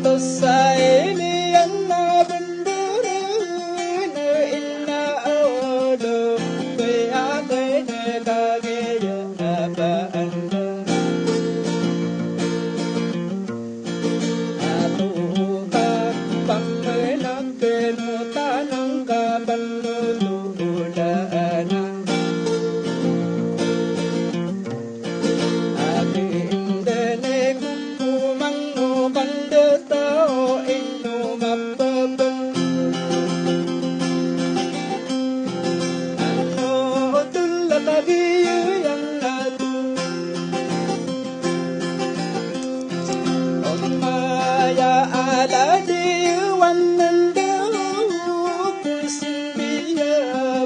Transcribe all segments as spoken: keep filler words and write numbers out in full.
Tosa iliyan a bendera na ina olo, kaya kaya kagaya apa anda. Ato ka pamenang keno tanang ka penutulan. Agi indene kuku mangno kandeta o ino mapapeng. Ano tulak agi yang natu. Omaya ala di wanan daw kusin biya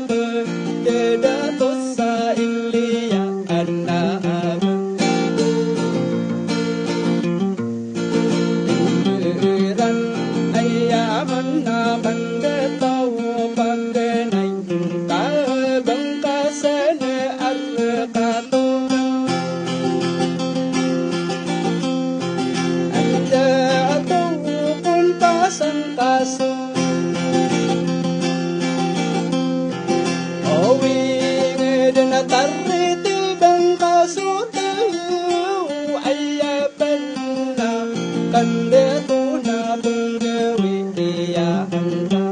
ba dada tosa iliya. Ana amen. Iran ay amen na pangkataw pangganay ka bangkasan a rekato. Anda ato kon pasang kaso. Owing dn a tariti bangkaso taw aya pn a kandito na pnggawi iya anda.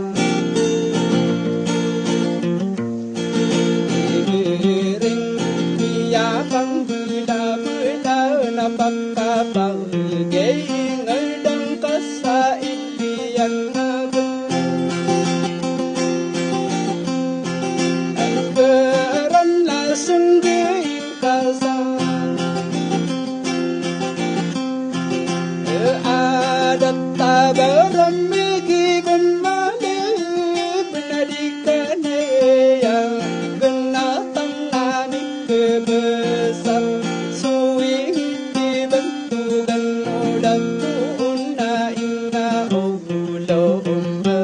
Igiring iya pngbdabda na pagkapagay ngdang kasa iliyan a ba. Ang baran na snggaing kasa. Adat a ba rmigi bn malib na di kanaya gnatang a mikbsar. So ingd i bntugan o dato na ina o lomba.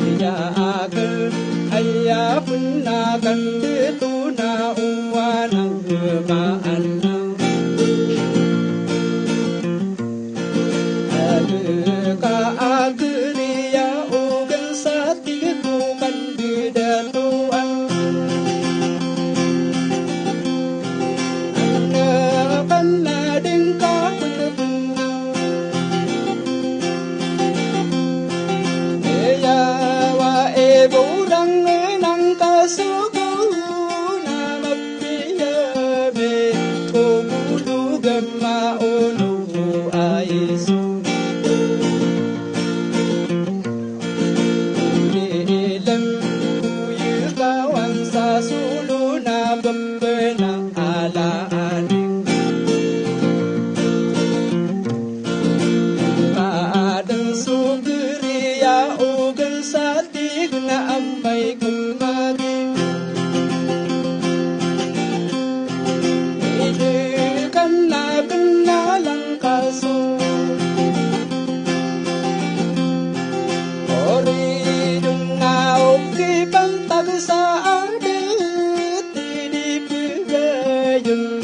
Iya akn aya pn a kandito na owan a maana. Alka akn iya ogan sa tig ko kandidatoan. Ana pn a dn ka pnpna. Iya wa i borang nang kasogo na mapiya mi ko bolog a maono a iso. Odi ilan ko ikawan sa solo na pembena ala aning. Paadn so geriya ogan sa tig na amay kemagi. Idi kan na kenalan kaso. Ori dun na oki pantag sa adat di pegayon.